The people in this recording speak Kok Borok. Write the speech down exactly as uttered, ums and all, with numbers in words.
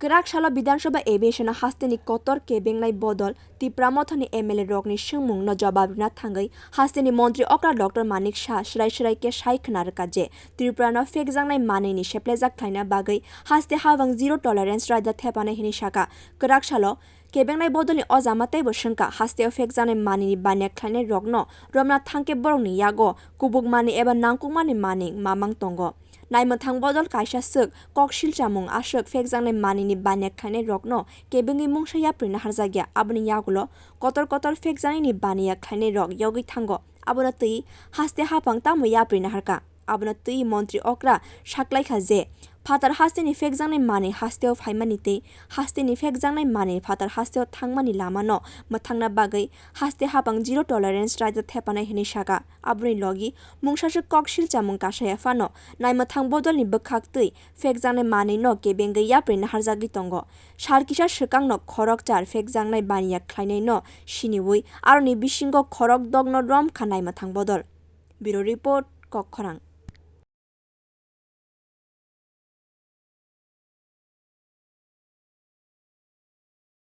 Kwrak salo Bidhan Sabha adhibesion o hasteni kotor kebengnai bodol Tipra Mothani M L A rokni swngmungno jobab rwna thangwi hasteni montri okra Doctor Manik Saha swrai swrai khe sai khna rwkha je Tripura no phekjaknai manwini seplejak khlaina bagwi haste habang zero tolerance raida thepanai hwnwi sakha. Kwrak salo kebengnai bodolni o jama teibo swngkha, hasteo phekjaknai manwini baniya khlainai rokno romna thangkhe borokni yago kubuk manwi eba nangkukmani manwi mamang tongo. Naimwthang bodol kaisa swk kok silchamung aswk phekjaknai manwini baniya khlainai rokno kebengwi mungsa yapri naharjakya, aboni yagulo kotor kotor phekjaknaini baniya khlainai rok yogwi thango. Abono twi haste hapang tamo yapri naharkha. Abono twi montri okra saklaikha je phatar hasteni phekjaknai manwi hasteo phaimani tei hasteni phekjaknai manwi phatar hasteo thangmani lamano mwthangna bagwi haste hapang zero tolerance raida thepanai hwnwi sakha. Aboni logi mungsaswk kok silchamung kasaya phano naimwthang bodolni bwkhak twi phekjaknai manwino kebengwi yapri naharjagwi tongo. Sal kisa swkangno khorok char phekjaknai baniya khlainaino siniwi aroni bisingo khorok dokno romkha naimwthang bodol. Bureau Report, Kokkhorang.